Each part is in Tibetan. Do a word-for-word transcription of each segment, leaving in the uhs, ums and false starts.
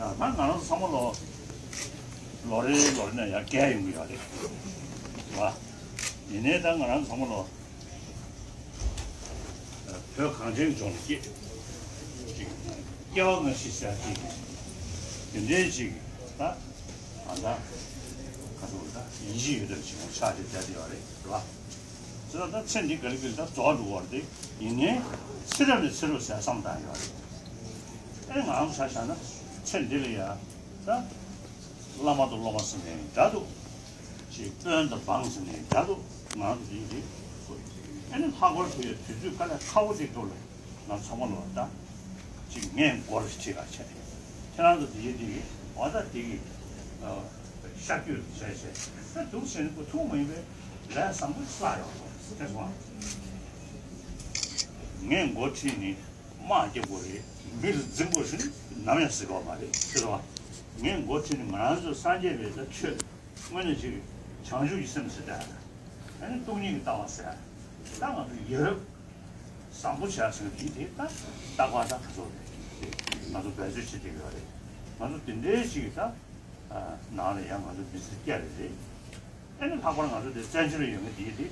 ད་ང་རང་ཚོ་ཚང་མ་ལོ་ལོ་རེ་ལོ་རེ་ནས་ཡར་རྒས་ཡོང་གི་ཡོད་རེད་བ། ཡིན་ནའི་ད་ང་རང་ཚོ་ཚང་མ་ལོ་བོད་གངས་ཅན་གྱི་ལྗོངས་ལ་སྐྱེས། ཅིག་སྐྱེ་བ་སྔ་ཕྱི་ཟེར་ཅིག་དེ་འདྲའི་ཅིག་ད་ཨ་ད་ག་ཚོད་ད་ཡིན་གྱི་ཡོད་དམ་ཅིག་ཆགས་ཅིག་བསྡད་ཡོད་རེད་བ། ཚེ་ད་ཚེ་འདི་ག་ལེ་ག་ལེ་ད་རྫོགས་འགྲོ་བར་དེ་ཡིན་ནའི་ཚེ་རབས་ནས་ཚེ་རབས་ཟེར་བསམ་བཏང་ཡོད་རེད། ཨེ་ང་རང་ཆ་བཞག་ན་ཚེ་འདི་ལ་ཡ་ད་བླ་མ་དང་སློབ་མ་ཟེར་ནས་འདྲ་འདུག་ཅིག་དཔོན་དང་འབངས་ཟེར་ནས་འདྲ་འདུག་ང་རང་ཚོ་འདི་འདི་ཨེ་ནི་ལྷག་པར་དུ་ཡ་དུས་ཚོད་དཀའ་ལས་ཁག་པོ་དེ་ཐོག་ལ་ང་ཚང་མ་ལོ་ད་ཅིག་ངས་མགོ་ལ་ཁྲིད་པ་བྱས། ཁྱེད་རང་ཚོ་དེ་ཡི་དེ་གི་འོ་ད་དེ་གི་ཤ་རྒྱུས་བྱས་བྱས་ད་འདུག་ཟེར་ནས་ཁོ་ཐུག་མ་ཡིན་པའི་ལས་བཟང་པོ་བསགས་ཡོང་སོང་དེ་སོང་། ངས་མགོ་ཁྲིད་ནས་དམག་རྒྱག་དགོས་རེད། མི་ལ་འཛིང་དགོས་ཟེར་ནས་ནམ་ཡང་ཟེར་གི་ཡོད་མ་རེད་དེ་སོང་། ངས་མགོ་ཁྲིད་ནས་ང་རང་ཚོ་སངས་རྒྱས་པའི་ད་ཆོས་དངོས་གནས་ཅིག་བྱང་ཆུབ་ཀྱི་སེམས་ཟེར་ད་ཨ་ནི་སྟོང་ཉིད་ཀྱི་ལྟ་བ་ཟེར་ད་ང་ཚོ་ཡ་རབས་བཟང་པོ་བྱས་ཟེར་ནས་དེ་དེ་ད་རྟག་པར་ད་ག་ཚོད་རེད་དེ་ང་ཚོ་འབད་རྩོལ་བྱེད་བསྡད་ཡོད་རེད། ང་ཚོ་དེ་འདྲའི་ཅིག་ད་ནང་ལ་ཡང་ང་ཚོ་མི་ཚེ་སྐྱེལ་རེ་རེད། ཨ་ནི་ལྷག་པར་ང་ཚོ་དེ་བཙན་བྱོལ་ལ་ཡོད་མཁན་དེ་དེ་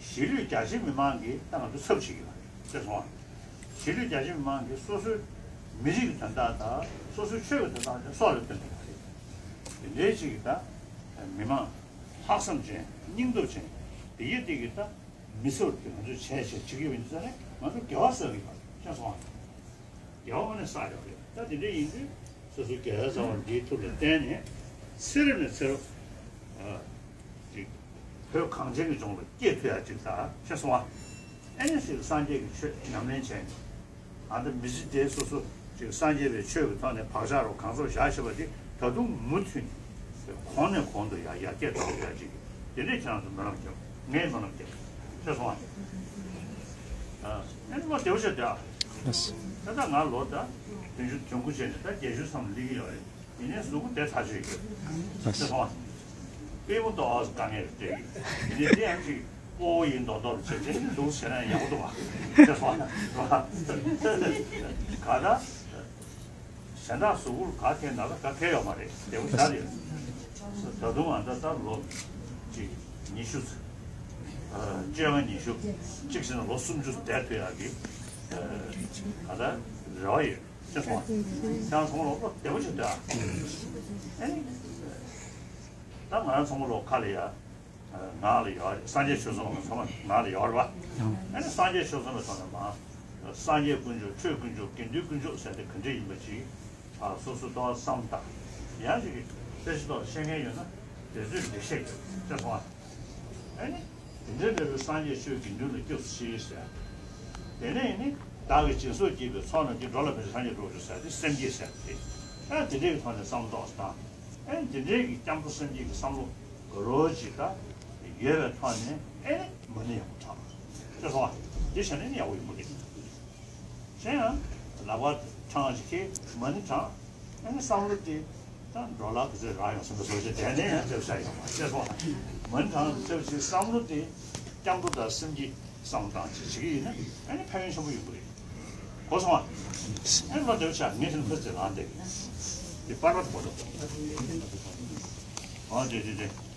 གཞིས་ལུས་རྒྱ་ཆེ་མི་མང་གིས་ད་ང་ཚོ་ཚབ་བྱེད་ཀྱི་ཡོད་རེད་ཅེས་སོང་། གཞིས་ལུས་རྒྱ་ཆེ་མི་མང་གིས་སོ་སོའི་མི་རིགས་ཀྱི་དོན་དག་དང་སོ་སོའི་ཆོས་ཀྱི་དོན་དག་དེ་སྲོག་ལ་བཏོན་གྱི་ཡོད་རེད། དེ་འདྲའི་ཅིག་གིས་ད་མི་མང་ལྷག་བསམ་ཅན་སྙིང་སྟོབས་ཅན་དེ་ཡི་དེ་གིས་ད་མི་ཚེ་བར་དུ་ང་ཚོས་བྱས་བྱས་བྱེད་ཀྱི་ཡོད་པ་ཡིན་ཙང་ནས་ང་ཚོ་དགེ་བ་བསགས་ཀྱི་ཡོད་རེད་ཅེས་སོང་། དགེ་བ་དངོས་གནས་བསགས་ཡོད་རེད། ད་དེ་འདྲ་ཡིན་དུས་སོ་སོའི་དགེ་བའི་རྩ་བ་འདིའི་ཐུགས་ལ་བརྟེན་ནས་ཚེ་རབས་ནས་ཚེ་རབས་ཅིག་བོད་གངས་ཅན་གྱི་ལྗོངས་ལ་སྐྱེས་ཐུབ་ཡ་ཅིག་ད་ཤེས་སོང་ཨ། ཨེ་ནས་ཞིག་སངས་རྒྱས་ཀྱི་ཆོས་ཉམས་ལེན་བྱས་ནས་ཨ་ད་མི་ཚེ་འདི་སོ་སོ་ཅིག་སངས་རྒྱས་པའི་ཆོས་ཀྱི་ཐོག་ནས་བག་ཆགས་རོགས་གང་ཚོར་བཞག་ཤེས་པ་དེ་ད་དུང་མུ་མཐུད་ནས་གོང་ནས་གོང་དུ་ཡར་ཡར་རྒྱས་གཏོང་ཐུབ་ཡ་ཅིག་དེ་འདྲས་ཁྱེད་རང་ཚོ་སྨོན་ལམ་རྒྱབ། ངས་སྨོན་ལམ་རྒྱབ། ཤེས་སོང་ཨ། ཨེ་ནས་བློ་བདེ་བོ་བྱས་བསྡད་ཨ། ད་ལྟ་ང་ལོ་ད་བདུན་ཅུ་དོན་དགུ་བྱས་ནས་ད་བརྒྱད་ཅུ་ཙམ་སླེབས་ཀྱི་ཡོད་རེད། ཡིན་ནའི་གཟུགས་པོ་བདེ་ཐག་ཆོད་ཡོད། ཤེས་སོང་ཨ། པུས་མོ་ཏོག་ཙམ་དཀའ་ངལ་རེད་བསྡད་ཡོད། ཡིན་ནའི་དེ་ཡང་ཅིག་སྤོ་བོ་ཡིན་མདོག་མདོག་རེད་བྱས་དེ་ནི་འདུག་བྱས་ན་ཡག་པོ་འདུག་བ། ཤེས་སོང་ཨ། ག་ད་གཞན་དག་གཟུགས་པོར་ག་ཐེབས་ན་ད་ག་ཐེབས་ཡོད་མ་རེད། བདེ་པོ་ཞེ་དྲག་རེད། ད་དུང་ང་ད་ལྟ་ལོ་ཅིག་ཉི་ཤུ་ཙམ་བཅོ་ལྔ་ཉི་ཤུ་གཅིག་བྱས་ན་ལོ་སུམ་ཅུ་བསྡད་ཐུབ་ཡག་གི་ད་ལྟ་རེ་བ་ཡོད། ཤེས་སོང་ཨ། ཁྱེད་རང་ཚང་མ་ལོ་བདེ་པོ་ཞིག་སྡོད་ཨ། ཨེ་ནི། ད་ང་རང་ཚང་མ་ལོ་ཁ་ལ་ཡ། ངག་ལ་ཡོད་རེད། སངས་རྒྱས་ཆོས་གསུམ་ལ་ཚང་མ་ངག་ལ་ཡོད་རེད་བ། ཨེ་ནི་སངས་རྒྱས་ཆོས་གསུམ་ལ་ཚང་མ་སངས་རྒྱས་དཀོན་མཆོག་ཆོས་དཀོན་མཆོག་དགེ་འདུན་དཀོན་མཆོག་ཟེར་དེ་ག་འདྲ་ཡིན་པ་ཅིག་ཨ་སོ་སོ་ལྟ་བ་བསམ་དང་། ཡང་ཅིག་གི་དཔེ་ཆ་ཐོག་ཤེས་མཁན་ཡོད་ན་དེ་ཚོས་འགྲེལ་བཤད་རྒྱབ་ཤེས་སོང་ཨ། ཨེ་ནི། དེ་འདྲའི་འདྲ་བའི་སངས་རྒྱས་ཆོས་དགེ་འདུན་ལ་སྐྱབས་སུ་མཆི་ཟེར། དེ་ནས་ནི་བདག་གིས་སྦྱིན་སོགས་བགྱིས་པའི་ཚོགས་རྣམས་ཀྱིས། འགྲོ་ལ་ཕན་ཕྱིར་སངས་རྒྱས་འགྲུབ་པར་ཤོག་ཟེར་དེ་སེམས་བསྐྱེད་ཟེར་དེ། ཨེ་དེ་འདྲའི་གི་ཐོག་ནས་བསམ་བློ་ཏོག་ཙམ་བཏང་། ཨེ་དེ་འདྲའི་གི་སྐྱབས་འགྲོ་སེམས་བསྐྱེད་ཀྱི་བསམ་བློ་རོ་ཅིག་ད་ཡོད་པའི་ཐོག་ནས་ཨེ་ནི་མ་ཎི་ཡག་པོ་བགྲང་། ཤེས་སོང་ཨ། དེ་བྱས་ནས་ནི་ཡག་པོ་ཡོང་གི་རེད། གཞན་ཡང་ལག་པ་བགྲང་ཞིག་གིས་མ་ཎི་བགྲང་། ཨ་ནི་བསམ་བློ་དེ་ད་འགྲོ་ལ་ག་ཚོད་རག་ཡོང་སེམས་པ་བཟོ་བྱས་དེ་ནས་ཡང་ལྕགས་བྱ་ཡོང་བ་ཤེས་སོང་། མ་ཎི་བགྲང་ལྕགས་ཀྱི་བསམ་བློ་དེ་སྐྱབས་འགྲོ་དང་སེམས་བསྐྱེད་བསམ་བློ་བཏང་བྱེད་བྱེད་ཀྱི་ཡིན་ན་ཨ་ནི་ཕན་ཡོན་ཆེན་པོ་ཡོང་གི་རེད། གོ་སོང་ཨ། ཨ་ནི་བློ་བདེ་བོ་ཆགས། ངས་ཤིང་ཕུ་ཚེ་ལངས་བསྡད་ཀྱི་དེ་པར་པར་དུ་གོ་ཐུབ། ཨ་དེ་དེ་དེ།